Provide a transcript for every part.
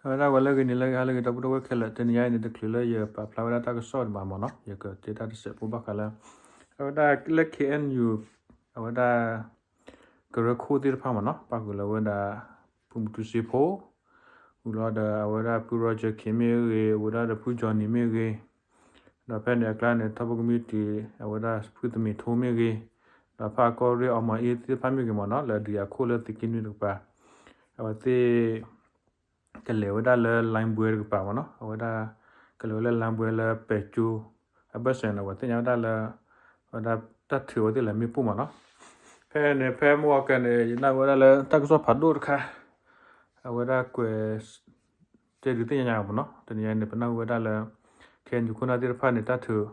အဝဲဒၣ်ဝဲလၢအဂ့ၤန့ၣ် လၢအဂ့ၤ ဟါလၢအဂ့ၤ ဒီပုၢ်ဒီဝဲၢ်ခဲလၢာ်, တနံၤညါအံၤန့ၣ် တချုးလၢယပာ်ဖျါဝဲဒၣ်တၢ်ကစီၣ်ဒံးဘၣ်မ့ၢ်နီၤ, ယကတဲတၢ်တစဲးဖိဘၣ်ဃးလၢ အဝဲဒၣ်လၢ K N U အဝဲဒၣ် ကရၢခိၣ်သ့ၣ်တဖၣ်မ့ၢ်နီၤ, ပၣ်ဃုာ်လၢအဝဲဒၣ် ဖုမူတူစ့ဖိ ဝံၤလီၤဒီး အဝဲဒၣ်ဖု Roger Khin မ့ၢ်ဂ့ၤ, ဝံၤဒီးဖု Johnny မ့ၢ်ဂ့ၤ, ဒီးဖဲန့ၣ်အကျါန့ၣ် ထီဘိကမံးတံာ် အဝဲဒၣ်ဖုသမံးထိမ့ၢ်ဂ့ၤ, ဒီးဖုကီၢ်ရ့ၣ်အီမီၤအ့သ့ၣ်တဖၣ်မ့ၢ်ဂ့ၤမ့ၢ်နီၤ, လၢဒုးအခိၣ်လၢသုးက့နွံတကပၤ, အဝဲသ့ၣ် ကလဲၤဝဲဒၣ်လၢ လိုင်းပွဲ တကပၤမ့ၢ်နီၤ, အဝဲဒၣ် ကလဲၤဝဲလၢ လိုင်းပွဲ လၢပဲၤကၠိ အဘၢၣ်စၢၤန့ၣ် အဝဲသ့ၣ်ညါဝဲဒၣ်လၢ အဝဲဒၣ်တၢ်ထုးအဝဲသ့ၣ်လၢမ့ၣ်ပိၢ်မ့ၢ်နီၤ, ဖဲန့ၣ် ဖဲမုၢ်ဂီၤကဲန့ၣ် ယနၢ်ဟူဝဲဒၣ်လၢတၢ်ကစီၣ်ဖးဒိၣ်တခါ အဝဲဒၣ်ကွဲး တဲဒုးသ့ၣ်ညါညါမ့ၢ်နီၤ, တနံၤညါန့ၣ် ပနၢ်ဟူဝဲဒၣ်လၢ ခဲအံၤ ခိၣ်နၢ်သ့ၣ်တဖၣ်န့ၣ် တၢ်ထုး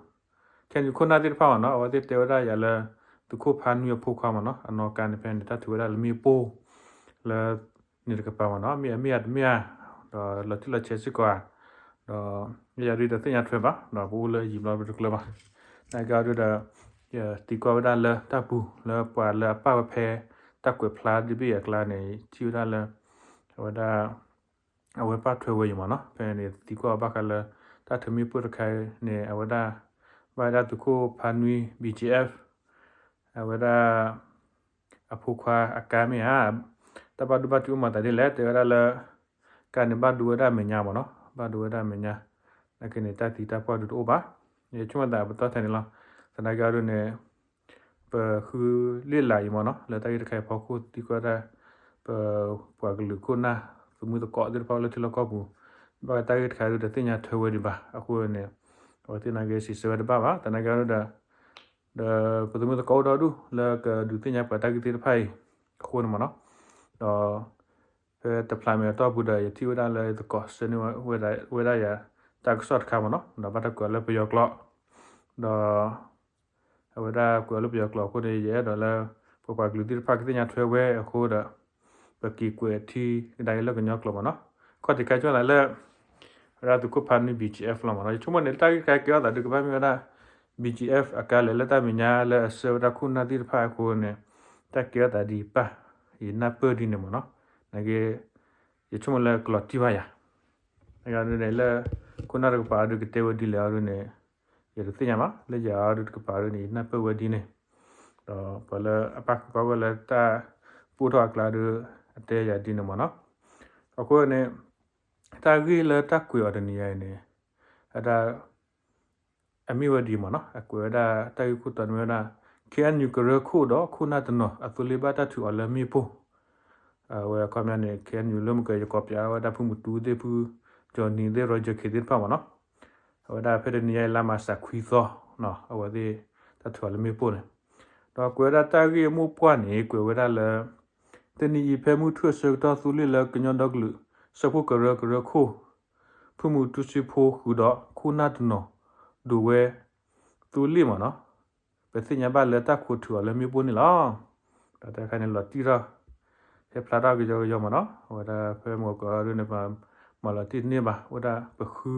ခဲအံၤ ခိၣ်နၢ်သ့ၣ်တဖၣ်မ့ၢ်နီၤ, အဝဲသ့ၣ်တဲဝဲဒၣ်ယၤလၢ သုးခိၣ်ဖါနွံအဖိခွါမ့ၢ်နီၤ, အနီၢ်ကါန့ၣ် ဖဲန့ၣ် တၢ်ထုးဝဲဒၣ်လၢမ့ၣ်ပိၢ် လၢ န့ၣ်တကပၤမ့ၢ်နီၤ, မ့ၢ်အမ့ၢ်အတမ့ၢ်ဧါ, ဒီးလီၤတံၢ်လီၤဆဲးစ့ၢ်ကီးဧါ, ဒီး ယၤဒုးတသ့ၣ်ညါထွဲဘၣ်, ဒီးပအိၣ်လၢယံၤဘျီပတကျၢၤဘၣ်, နာ်က့အီၤဒုးဒီး ယသံကွၢ်ဝဲဒၣ်လၢတၢ်ပူၤ လၢပှၤလၢအပာ်ဝဲဖဲ တၢ်ကွဲးဖျါဒ်ဘ့ၣ်အကျါန့ၣ် ထံၣ်ဝဲဒၣ်လၢ အဝဲဒၣ် အဝဲပာ်ထွဲဝဲအံၤမ့ၢ်နီၤ, ဖဲန့ၣ်သံကွၢ်ဘၣ်ဃးလၢ တၢ်ထုးမ့ၣ်ပိၢ်တခါန့ၣ် အဝဲဒၣ် ဘၣ်ဝဲဒၣ်သုးခိၣ်ဖါနွံ B G F အဝဲဒၣ် အဖိခွါအကါမ့ၢ်ဧါ, တၢ်ဘၣ်ဒိဘၣ်ထံးအိၣ်မၤသးဒ်လဲၣ်, တဲဝဲဒၣ်လၢ ကါန့ၣ်ဘၣ်ဒိဝဲဒၣ်မဲာ်ညါမ့ၢ်နီၤ, ဘၣ်ဒိဝဲဒၣ်မဲာ်ညါ, နာ်က့န့ၣ် တၢ်သံတၢ်ပှၢ်ဒုးတအိၣ်ဘၣ်, ယဆိကမိၣ်သးပတီၢ်ထဲန့ၣ်လီၤ, သနာ်က့အီၤဒုးန့ၣ် ပဃုလ့ၣ်လးအံၤမ့ၢ်နီၤ, လၢတၢ်ဂ့ၢ်တခါအံၤအဖီခိၣ်သံကွၢ်ဒၣ် ပပှၤကလုာ်ခိၣ်နၢ် သမုၢ်သကိးသ့ၣ်တဖၣ်လၢထံလီၢ်ကီၢ်ပူၤ, ဘၣ်တၢ်ဂ့ၢ်တခါဒုးတသ့ၣ်ညါထွဲဝဲဒံးဘၣ်, အဃိန့ၣ် အဝဲသ့ၣ်နာ်က့စံးဆၢဝဲတဘၣ်ဘၣ်, သနာ်က့အီၤဒုးဒီး ဒီးပသမုၢ်သကိးအိၣ်ဒီဒူၣ်လၢကဒုးသ့ၣ်ညါပှၤတၢ်ဂ့ၢ်သ့ၣ်တဖၣ်အံၤ အဃိန့ၣ်မ့ၢ်နီၤ, ဒီး ဖဲတဖျါမဲာ်အတီၢ်ပူၤဒီး ယထံၣ်ဝဲဒၣ်လၢယသကိးဆှၢန့ၢ်ဝဲဒၣ်ယၤ တၢ်ကစီၣ်တခါမ့ၢ်နီၤ, ဒီးဘၣ်တၢ်ကွဲးအီၤလၢပယီၤကျိာ်, ဒီး အဝဲဒၣ်ကွဲးအီၤလၢပယီၤကျိာ်အဃိန့ၣ် ယအဲၣ်ဒိးလၢ ပပှၤကလုာ်သ့ၣ်တဖၣ်ကသ့ၣ်ညါထွဲဝဲအဃိဒီး ပက့ၤကွဲးထံကဒါက့ၤလၢကညီကျိာ်မ့ၢ်နီၤ, ခီၣ်ထံးခါဆူညါလၢ ဝဲဒၣ်သုးခိၣ်ဖါနွံ B G F လီၤမ့ၢ်နီၤ, ယဆိကမိၣ်န့ၣ် တၢ်ဂ့ၢ်တခါကဲထီၣ်သးဒုးကဘၣ်မ့ၢ်ဝဲဒၣ် B G F အကါလဲၤလၢတၢ်မဲာ်ညါလၢအဆှၢဝဲဒၣ်ခိၣ်နၢ်သ့ၣ်တဖၣ်အဃိန့ၣ်, တၢ်ကဲထီၣ်သးဒ်အံၤပၢ်, ယနၢ်ပၢၢ်ဒ်န့ၣ်မ့ၢ်နီၤ, နာ်က့ ယဆိကမိၣ်လၢကလီၤတံၢ်ဘၣ်ယၤ, နာ်က့န့ၣ်လၢ ခိၣ်နၢ်တကပၤအီၤဒုးကတဲဝဲဒ်လဲၣ်အီၤဒုးန့ၣ်, ယတသ့ၣ်ညါဘၣ်, လၢယၤအီၤဒုးတကပၤအီၤဒုးန့ၣ် ယနၢ်ပၢၢ်ဝဲဒ်န့ၣ်, ဒီးပှၤလၢအပာ်ဃုာ်ပာ်ဝဲလၢတၢ်ပိၢ်ထီၣ်အကျါဒုး အတဲယၤဒ်န့ၣ်မ့ၢ်နီၤ, အဃိန့ၣ် တၢ်ဂ့ၢ်လၢတၢ်ကွဲးအီၤတနံၤညါအံၤန့ၣ်, အဒၣ် အမ့ၢ်ဝဲဒ်အံၤမ့ၢ်နီၤ, အကွဲးဝဲဒၣ်တၢ်ဂ့ၢ်ခိၣ်တီန့ၣ်မ့ၢ်ဝဲဒၣ် K N U ကရၢခိၣ်ဒီးခိၣ်နၢ်တနီၤ အသိလ့ၣ်ဘၣ်တၢ်ထုးအီၤလၢမ့ၣ်ပိၢ်, အဝဲအခီပညီန့ၣ် K N U လၢမ့ၢ်က ယကိးပၠးဝဲဒၣ်ဖုမူတူသ့ၣ်ဖု Johnny သ့ၣ် Roger Khin သ့ၣ်တဖၣ်မ့ၢ်နီၤ, အဝဲဒၣ်ဖဲတနံၤညါအံၤလါမးစးခွံသီ, အဝဲသ့ၣ်တၢ်ထုးအီၤလၢမ့ၣ်ပိၢ်န့ၣ်, ဒီးကွဲးဝဲဒၣ်တၢ်ဂ့ၢ်အမိၢ်ပှၢ်န့ၣ် ကွဲးဝဲဒၣ်လၢ တနံၤအံၤဖဲမုၢ်ထူၣ်အဆၢကတီၢ်သိလ့ၣ်လၢကညီဒီကလုာ် စၢဖှိၣ်ကရၢကရၢခိၣ် ဖုမူတူစ့ဖိဃုာ်ဒီးခိၣ်နၢ်တနီၤ ဒိးဝဲ သိလ့ၣ်မ့ၢ်နီၤ, ပသ့ၣ်ညါဘၣ်လၢတၢ်ခိးထုးအီၤလၢမ့ၣ်ပိၢ်န့ၣ်လီၤ. ဒီးတၢ်တခါန့ၣ်လီၤတံၢ်ထီၣ် ဟဲဖျါထီၣ်ကယီကယီမ့ၢ်နီၤ, အဝဲဒၣ်ဖဲမုၢ်ကီၤဒုးန့ၣ် မၤလီၤတံၢ်တန့ၢ်ဘၣ်, အဝဲဒၣ်ပဃု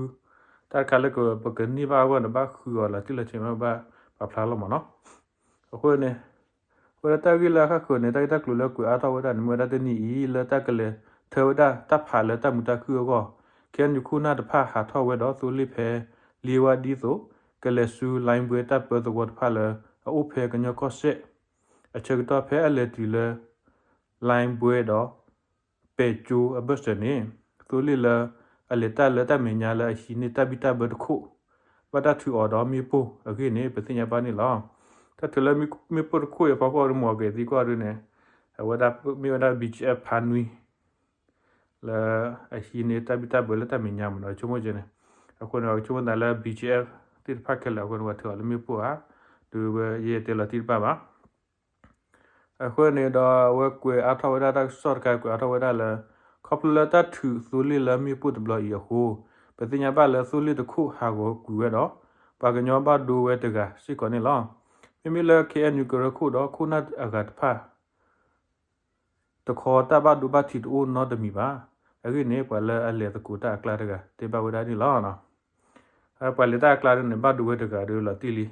တၢ်တခါလၢပကန့ၢ်ဘၣ်အဂီၢ်န့ၣ် ဘၣ်ဃုအီၤလီၤတံၢ်လီၤဆဲးမ့ၢ်ဘၣ်ပာ်ဖျါလီၤမ့ၢ်နီၤ. အဃိန့ၣ် အဝဲဒၣ်တၢ်ဂ့ၢ်လၢအဃၣ်ဃၢၤန့ၣ် တၢ်ဂ့ၢ်တၢ်ကျိၤလၢကွဲးအါထီၣ်ဝဲဒၣ်န့ၣ် မ့ၢ်ဝဲဒၣ်တနံၤအံၤ လၢတၢ်ကလဲၤထၢဝဲဒၣ်တၢ်ဖးလၢတၢ်မုာ်တၢ်ခုၣ်အဂီၢ်, ခဲအံၤခိၣ်နၢ်တဖၣ်ဟးထီၣ်ဝဲဒီးသိလ့ၣ်ဖဲ လံဝါဒ်သိး ကလဲၤဆူ လိုင်းပွဲ တၢ်ပၢသဝီတဖၣ်လၢ အအိၣ်ဖဲကညီကီၢ်စဲၣ် အဆၢကတီၢ်ဖဲအလဲၤတုၤလၢ လိုင်းပွဲ ဒီး ပဲၤကၠိအဘၢၣ်စၢၤန့ၣ် သိလ့ၣ်လၢအလဲၤတၢ်လၢတၢ်မဲာ်ညါလၢအဟံးန့ၢ်တၢ်ဘံၣ်တၢ်ဘၢတခိၣ် ဘၣ်တၢ်ထုးအီၤဒီးမ့ၣ်ပိၢ်အဂ့ၢ်န့ၣ် ပသ့ၣ်ညါဘၣ်န့ၣ်လီၤ. တၢ်ထုးလၢမ့ၣ်ပိၢ်တခိၣ်အံၤအဖီခိၣ် မ့ၢ်ကသံကွၢ်ဒ်န့ၣ် အဝဲဒၣ်မ့ၢ်ဝဲဒၣ် B G F ဖါနွံ လၢအဟံးန့ၢ်တၢ်ဘံၣ်တၢ်ဘၢလၢတၢ်မဲာ်ညါမ့ၢ်နီၤ ဆိကမိၣ်ကဲန့ၣ်, အဃိန့ၣ် ပကဆိကမိၣ်သးလၢ B G F သ့ၣ်တဖၣ်ခဲလၢာ်အဃိန့ၣ် ပှၤထုးအီၤလၢမ့ၣ်ပိၢ်ဧါ, ဒ်ဝဲယဲတဲလီၤတံၢ်တဘၣ်ဘၣ်. အဃိန့ၣ်ဒီး အဝဲကွဲးအါထီၣ်ဝဲဒၣ်တၢ်ကစီၣ်တခါ ကွဲးအါထီၣ်ဝဲဒၣ်လၢ ခီဖျိလၢတၢ်ထုးသိလ့ၣ်လၢမ့ၣ်ပိၢ်တဘျီအံၤအဃိ ပသ့ၣ်ညါဘၣ်လၢသိလ့ၣ်တခိၣ်ဟးဂီၤကွံာ်ဝဲဒီး ပှၤကညီဘၣ်ဒိဝဲတဂၤစ့ၢ်ကီးန့ၣ်လီၤ. မ့မ့ၢ်လၢ K N U ကရၢခိၣ်ဒီးခိၣ်နၢ်အဂၤတဖၣ် တခီတၢ်ဘၣ်ဒိဘၣ်ထံးတအိၣ်နီတမံၤဘၣ်. အဂ့ၢ်န့ၣ် ပှၤလၢအလဲၤသကိးတၢ်အကျါတဂၤ တဲဘၣ်ဝဲဒၣ်န့ၣ်လီၤ. ပှၤလဲၤတၢ်အကျါဒ်န့ၣ် ဘၣ်ဒိဝဲတဂၤဒီးလီၤ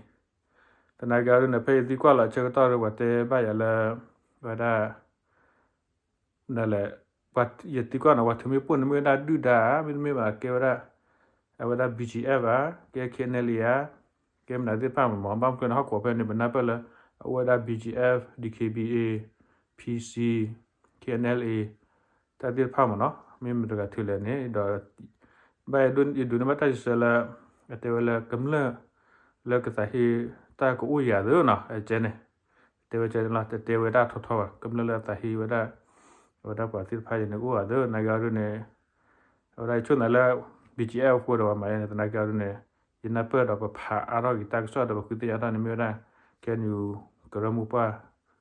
တံၢ်လံ. သနာ်က့အီၤဒ်န့ၣ် ဖဲယသံကွၢ်လီၤအဆၢကတီၢ်ဒီး ပှၤတဲဘၣ်ယၤလၢ ဝဲဒၣ် ဒ်လဲၣ် ယသံကွၢ်န့ၣ် ပှၤထုးမ့ၣ်ပိၢ်န့ၣ် မ့ၢ်ဝဲဒၣ်ဒုၣ်ဒါဧါ, မ့တမ့ၢ်ဘၣ် ကဲဝဲဒၣ် အဝဲဒၣ် ဘီကၠံအ့ၣ် ဧါ, ကဲ ခ့ၣ်အဲၣ်ယူၣ်အ့ၣ် ဧါ, ကဲမနုၤသ့ၣ်တဖၣ်မ့ၢ်မ့ၢ်, ဘၣ်မနုၤကျိန့ၣ် ဟီၣ်ကဝီၤဖဲန့ၣ် ပနၢ်ပၢၢ်လၢ အအိၣ်ဝဲဒၣ် ဘီကၠံအ့ၣ် ဒံၣ်ခ့ၣ်ဘံၣ်အ့ၣ် ဖံစံ ခ့ၣ်အဲၣ်ယူၣ်အ့ၣ် တၢ်သ့ၣ်တဖၣ်မ့ၢ်နီၤ, မ့ၢ်မတၤတဂၤထုးလဲၣ်န့ၣ်ဒီး ဘၣ်ယဒိးန့ၢ်ဘၣ်တၢ်စံးဆၢလၢ အတဲဝဲလၢကမျၢၢ် လၢကသးဟ့တၢ်ကအိၣ်ယၤသ့နီၤ, အကဲန့ၣ် တဲဝဲကဲန့ၣ်လီၤ, တတဲဝဲဒၣ်ထီထီဘၣ်, ကမျၢၢ်လၢအသးဟ့ဝဲဒၣ် အဝဲဒၣ်ပှၤသ့ၣ်တဖၣ်အံၤန့ၣ် ကအိၣ်ဘၣ်သ့, သနာ်က့အီၤဒ်န့ၣ် အဝဲဒၣ်ယဆိကမိၣ်လၢ ဘီကၠံအ့ၣ် အဃိဒီးပှၤမၤန့ၣ် သနာ်က့အီၤဒ်န့ၣ် ယနၢ်ပၢၢ်ဒီးပဖးအါထီၣ်က့ၤတၢ်ကစီၣ်ဒီးပဃုသ့ၣ်ညါထီၣ်န့ၣ် မ့ၢ်ဝဲဒၣ် ခ့ၣ်အဲၣ်ယူၣ် ကရၢမိၢ်ပှၢ်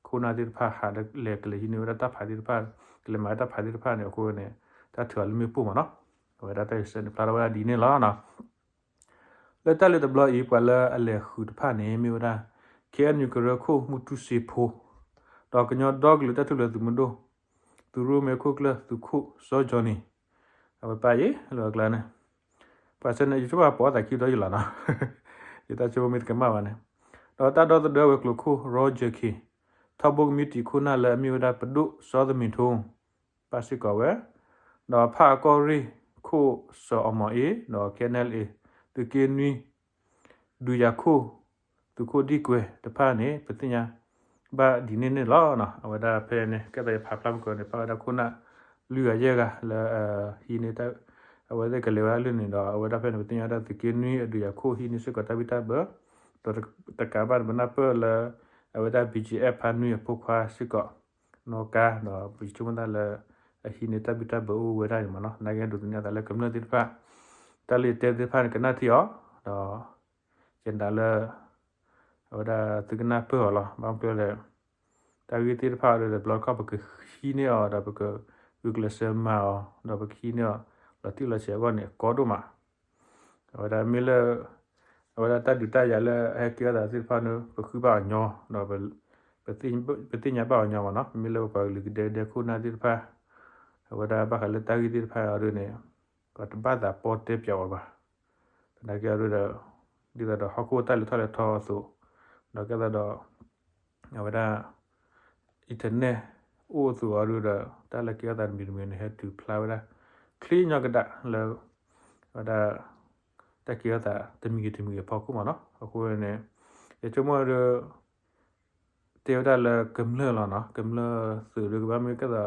ခိၣ်နၢ်သ့ၣ်တဖၣ် ဟးလဲၤကလဲၤဟံးန့ၢ်ဝဲဒၣ်တၢ်ဖးသ့ၣ်တဖၣ်, ကလဲၤမၤတၢ်ဖးသ့ၣ်တဖၣ်န့ၣ် အဃိန့ၣ် တၢ်ထုးအီၤလၢမ့ၣ်ပိၢ်မ့ၢ်နီၤ, အဝဲဒၣ်တၢ်စံးဆၢန့ၣ် ဖျါထီၣ်ဝဲဒၣ်ဒ်န့ၣ်လီၤ. လၢတၢ်လၢတဘျီအံၤ ပှၤလၢအလဲၤဃုာ်တဖၣ်န့ၣ် မ့ၢ်ဝဲဒၣ် ခ့ၣ်အဲၣ်ယူၣ် ကရၢခိၣ် မူတူစ့ဖိ ဒီးကညီဒီကလုာ်တၢ်ထူၣ်ဖျဲးသုးမုၢ်ဒိၣ် သုးရိၣ်မဲခိၣ်ကျၢၢ် သုးခိၣ်စီၤကၠီနံၤ အဝဲပၢ်အံၤ လၢအကျါန့ၣ် ပှၤဆၢန့ၣ် ယဆိကမိၣ်ပှၤပိာ်သးခံဒီးယလီၤနီၤ, ယတၢ်ဆိကမိၣ်မ့ၢ်တကမၣ်ဘၣ်န့ၣ်, ဒီးတၢ်ဒီသဒၢဝဲၤကျိၤခိၣ် ရီကၠၢၣ်ခ့ၣ် ထီဘိကမံးတံာ်ခိၣ်နၢ်လၢအမ့ၢ်ဝဲဒၣ်ပဒိၣ်စီၤသမ့ၣ်ထိ ပၢ်စ့ၢ်ကီးဝဲ, ဒီးဖၣ်အကီၢ်ရ့ၣ်ခိၣ်စီၤအီမီၤအ့ၣ် ဒီး ခ့ၣ်အဲၣ်ယူၣ်အ့ၣ် သုးက့နွံ ဒုးယၤခိၣ် သုးခိၣ်ဒံၣ်ကွဲၤတဖၣ်န့ၣ် ပသ့ၣ်ညါဘၣ်ဒ်န့ၣ်န့ၣ်လီၤ. အဝဲဒၣ်ဖဲန့ၣ် ကဲသးယဖးဖျါမုၢ်ကီၢ်န့ၣ် ပၣ်ဝဲဒၣ်ခိၣ်နၢ် လွံၢ်ဂၤယဲၢ်ဂၤလၢ ဟံးန့ၢ် အဝဲသ့ၣ်ကလဲၤဝဲဒၣ်လၢန့ၣ်ဒီး အဝဲဒၣ်ဖဲန့ၣ် ပသ့ၣ်ညါဝဲဒၣ်သုးက့နွံအဒုးယၤခိၣ်ဟံးန့ၢ်စ့ၢ်ကီးတၢ်ဘံၣ်တၢ်ဘၢ, ဒီးတကးဘၣ်န့ၣ် ပနၢ်ပၢၢ်လၢ အဝဲဒၣ် ဘီကၠံအ့ၣ် ဖါနွံအဖိခွါစ့ၢ်ကီး နီၣ်ကါ ဒီးပဆိကမိၣ်တၢ်လၢ အဟံးန့ၢ်တၢ်ဘံၣ်တၢ်ဘၢအိၣ်ဝဲဒၣ်န့ၣ်မ့ၢ်နီၤ, သနာ်က့ဒိးသန့ၤအသးလၢကမျၢၢ်သ့ၣ်တဖၣ် တၢ်လၢယတဲသ့ၣ်တဖၣ်န့ၣ် ကနၣ်ထံအီၤ, ဒီး ယဲဒၣ်လၢ အဝဲဒၣ်သုကနၢ်ပၢၢ်အီၤလီၤ. ဘၣ်မနုၤလဲၣ် တၢ်ဂ့ၢ်သ့ၣ်တဖၣ်ဒီး တဘျီတခီၣ်ပကဟံးန့ၢ်အီၤဒီး ပကဂုာ်ကျဲးစၢးမၤအီၤ ဒီးပကဟံးန့ၢ်အီၤ လီၤတံၢ်လီၤဆဲးအဂီၢ်န့ၣ် အကီဒိၣ်မး, အဝဲဒၣ်မ့ၢ်လၢ အဝဲဒၣ်တၢ်ဒုးတၢ်ယၤလၢအဟဲကဲထီၣ်သးသ့ၣ်တဖၣ်န့ၣ် ပဃုဘၣ်အီၤညီ ဒီး ပသ့ၣ်ညါဘၣ်အီၤညီမ့ၢ်နီၤ, မ့ၢ်လၢပပှၤကလုာ်ကဒဲကဒဲခိၣ်နၢ်သ့ၣ်တဖၣ် အဝဲဒၣ်ဘၣ်ဃးလၢတၢ်ဂ့ၢ်သ့ၣ်တဖၣ်အံၤဒ်န့ၣ် ပှၤတဘၣ်သးပီၣ်တဲပၠးအီၤဘၣ်. သနာ်က့အီၤဒ်ဒီး ဒ်သိးဒီးဟီၣ်ခိၣ်တၢ်လဲၤထီၣ်လဲၤထီအသိး ဒီးကဲသးဒီး အဝဲဒၣ် internet အိၣ်အသိးအီၤဒ်ဒီး တၢ်လၢကဲထီၣ်သးတမံၤတမံၤန့ၣ် ဟဲတုၤဖျါဝဲဒၣ် ချ့ညီကဒၣ်လၢ အဝဲဒၣ် တၢ်ကဲထီၣ်သးတမံၤဂ့ၤတမံၤဂ့ၤအဖီခိၣ်မ့ၢ်နီၤ. အဃိန့ၣ် ယဆိကမိၣ်ဒီး တဲဝဲဒၣ်လၢကမျၢၢ်လီၤနီၤ, ကမျၢၢ်သုးဒီးကဘၣ်မ့ၢ်ကဲသး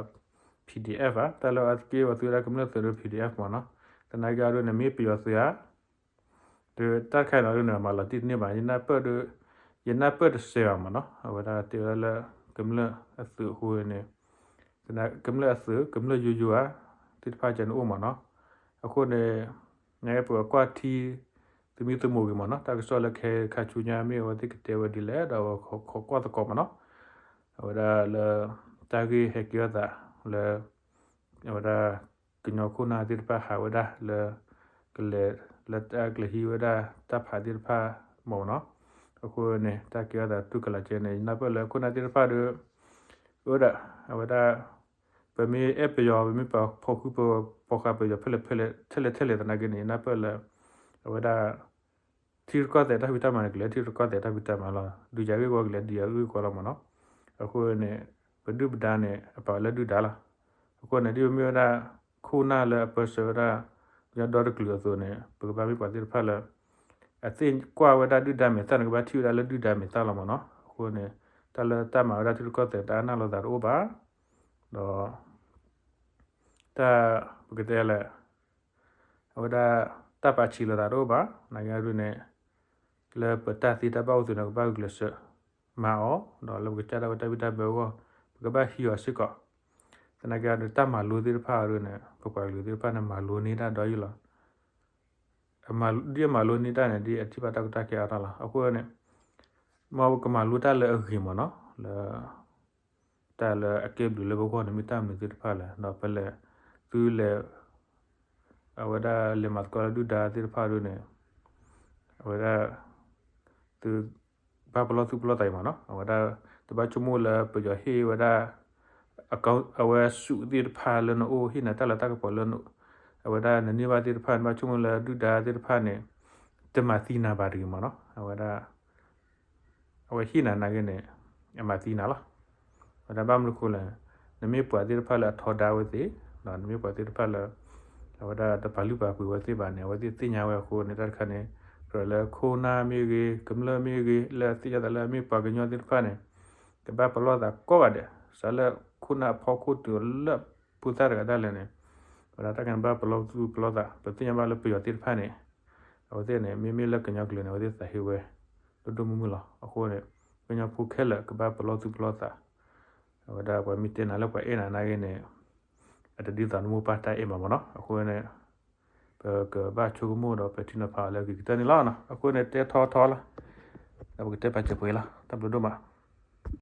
PDF ဧါ, တၢ်လၢအက့ၢ်ပှၤသုးဝဲဒၣ်ကမျၢၢ်သုးဒီး PDF မ့ၢ်နီၤ. သနာ်က့အီၤဒ်န့ၣ် မ့ၢ်ပယီၤသုးဧါ ဒီးတၢ်တခါအံၤနီၤဒ်န့ၣ် မၤလီၤတံၢ်တန့ၢ်ဘၣ်, ယနၢ်ပၢၢ်ဒီး ယနၢ်ပၢၢ်တစဲးဘၣ်မ့ၢ်နီၤ. အဝဲဒၣ်တဲဝဲဒၣ်လၢ ကမျၢၢ်အသုးအဃိန့ၣ် ကမျၢၢ်အသုး ကမျၢၢ်ယိယိဧါ သ့ၣ်တဖၣ်ကဲန့ၣ်အိၣ်မ့ၢ်နီၤ. အဃိန့ၣ် နပကကွၢ်ထံ သမံသမိးဂ့ၤမ့ၢ်နီၤ, တၢ်ကစီၣ်လၢခဲခါဆူညါမ့ၢ်အဝဲသ့ၣ်ကတဲဝဲဒ်လဲၣ် ဒီးအဝဲခိးကွၢ်သကိးမ့ၢ်နီၤ. အဝဲဒၣ်လၢ တၢ်ဂ့ၢ်ဟဲကဲထီၣ်သးလၢ အဝဲဒၣ် ကညီခိၣ်နၢ်သ့ၣ်တဖၣ်ဟးဝဲဒၣ်လၢ ကလဲၤ လၢတၢ်ကလဲၤဟံးဝဲဒၣ်တၢ်ဖးသ့ၣ်တဖၣ်မ့ၢ်နီၤ. အဃိန့ၣ် တၢ်ကဲထီၣ်သးတူၢ်ကလာ်ကဲန့ၣ် ယနၢ်ပၢၢ်လၢခိၣ်နၢ်သ့ၣ်တဖၣ်ဒီး အဝဲဒၣ် အဝဲဒၣ် ပမ့ၢ်အဲၣ်ပယီၤ ပမ့ၢ်ပာ်ဖီၣ်ဃုာ်ပဖီၣ်ဃာ်ပယီၤဖဲလဲၣ်ဖဲလဲၣ်ထဲလဲၣ်ထဲလဲၣ်သနာ်က့န့ၣ် ယနၢ်ပၢၢ်လၢ အဝဲဒၣ် ထံရူၢ်ကီၢ်သဲးတၢ်ဖံးတၢ်မၤန့ၣ် ကလဲၤထံရူၢ်ကီၢ်သဲးတၢ်ဖံးတၢ်မၤလီၤ. ဒုးယၤဂ့ၢ်ဝီကလဲၤဒုးယၤဂ့ၢ်ဝီလီၤမ့ၢ်နီၤ. အဃိန့ၣ် ပဒုၣ်ပဒါန့ၣ် အပာ်ဝဲလၢဒုၣ်ဒါလီၤ. အဃိန့ၣ် ဒ်ပမ့ၢ်ဝဲဒၣ် ခိၣ်နၢ်လၢအပၢဆှၢဝဲဒၣ် ကညီဒီတကလုာ်အသိးန့ၣ် ပကဘၣ်မ့ၢ်ပှၤသ့ၣ်တဖၣ်လၢ အသ့ၣ်ကွၢ်ဝဲဒၣ်ဒုၣ်ဒါမဲာ်သၣ်န့ၣ် ကဘၣ်ထံၣ်ဝဲဒၣ်လၢဒုၣ်ဒါမဲာ်သၣ်လီၤမ့ၢ်နီၤ. အဃိန့ၣ် တၢ်လၢတၢ်မၤဝဲဒၣ်ထံရူၢ်ကီၢ်သဲးတၢ်အၢၣ်နာ်လိာ်သးတအိၣ်ဘၣ်. ဒီး တၢ် ပကတဲလဲၣ် အဝဲဒၣ် တၢ်ပာ်ဆံးလိာ်သးတအိၣ်ဘၣ်. နာ်က့အဒိန့ၣ် လၢပတၢ်သ့တၢ်ဘၣ်အိၣ်အသိးန့ၣ် ကဘၣ်ဂုာ်ကျဲးစၢးမၤအီၤ, ဒီးလၢပကစၢ်ဒၣ်ဝဲတၢ်ဘံၣ်တၢ်ဘၢအဂီၢ် ပကဘၣ်ဟံးအီၤစ့ၢ်ကီး. သနာ်က့အဒိ တၢ်မၤလိသ့ၣ်တဖၣ်အဒိန့ၣ် ပပှၤကလုာ်သ့ၣ်တဖၣ်န့ၣ် မၤလိန့ၢ်ဒၣ်ဒီးယုၢ်လီၤ. ဒ်အမၤလိန့ၢ်တၢ်န့ၣ် ဒ်အထံၣ်ဘၣ်တၢ်ကီတၢ်ခဲအါထီၣ်လီၤ. အဃိန့ၣ် မ်ပကမၤလိတၢ်လၢအဂ့ၤမ့ၢ်နီၤ, လၢ တၢ်လၢအကဲဘျုးလၢပဂီၢ်န့ၣ် မ့ၢ်တၢ်မနုၤသ့ၣ်တဖၣ်လဲၣ်, ဒီးဖဲလဲၣ် သုလဲၤ အဝဲဒၣ်လဲၤမၤသကိးလၢဒုၣ်ဒါသ့ၣ်တဖၣ်ဒ်န့ၣ် အဝဲဒၣ် သု ဘၣ်ပလီၢ်သူၣ်ပလီၢ်သးအံၤမ့ၢ်နီၤ, အဝဲဒၣ် တဘၣ်ဆိကမိၣ်လၢပယီၤဟ့ၣ်ဝဲဒၣ် အဝဲဆူးသ့ၣ်တဖၣ်လၢနအိၣ် ဟ့ၣ်နၤတၢ်လၤတၢ်ကပီၤလၢ အဝဲဒၣ်နန့ၢ်ဘၣ်သ့ၣ်တဖၣ်န့ၣ် ဘၣ်ဆိကမိၣ်လၢဒုၣ်ဒါသ့ၣ်တဖၣ်န့ၣ် တမၤသံနၤဘၣ်တဂ့ၤမ့ၢ်နီၤ, အဝဲဒၣ် အဝဲဟ့ၣ်နၤနာ်က့န့ၣ် အမၤသံနၤလီၤ. ဝဲဒၣ်ဘၣ်မနုၤဃိလဲၣ်, နမ့ၢ်ပှၤသ့ၣ်တဖၣ်လၢအထီဒါဝဲသ့ၣ် နမ့ၢ်ပှၤသ့ၣ်တဖၣ်လၢ အဝဲဒၣ်တပာ်လုၢ်ပာ်ပှ့ၤဝဲသ့ၣ်ဘၣ်န့ၣ် အဝဲသ့ၣ်သ့ၣ်ညါဝဲအဃိန့ၣ် တၢ်တခါန့ၣ် ကြၢးလၢခိၣ်နၢ်မ့ၢ်ဂ့ၤ ကမျၢၢ်မ့ၢ်ဂ့ၤ လၢအသ့ၣ်ညါသးလၢအမ့ၢ်ပှၤကညီသ့ၣ်တဖၣ်န့ၣ် ကဘၣ်ပလီၢ်သးကိးဂၤဒဲး စးလၢခိၣ်နၢ်အဖီခိၣ်တုၤလၢဖိသၣ်တဂၤဒၣ်လဲာ်န့ၣ် အဝဲဒၣ်တၢ်ကဘၣ်ပလီၢ်သူၣ်ပလီၢ်သး ပသ့ၣ်ညါဘၣ်လၢပယီၤသ့ၣ်တဖၣ်န့ၣ် အဝဲသ့ၣ်န့ၣ် မ့မ့ၢ်လၢကညီကျိာ်န့ၣ် အဝဲသ့ၣ်သးဟ့ဝဲ ဒိၣ်ဒိၣ်မုၢ်မုၢ်လီၤ. အဃိန့ၣ် ကညီဖိခဲလၢာ်ကဘၣ်ပလီၢ်သူၣ်ပလီၢ်သး အဝဲဒၣ်ပှၤမ့ၢ်တဲနၤလၢပှၤအဲၣ်နၤနာ်ဂ့ၤန့ၣ် အတဒ်သိးနမိၢ်ပၢ်တၢ်အဲၣ်မးမ့ၢ်နီၤ. အဃိန့ၣ် ပကဘၣ်ဆိကမိၣ်ဒီးပထံၣ်နီၤဖးအီၤလၢအဂ့ၤကတၢၢ်န့ၣ်လီၤ. အဃိန့ၣ် တဲထီထီလီၤ. ဒီးပကတဲပာ်စၢၤပှဲၤလီၤ. တၢ်ဘျုးဒိၣ်မး.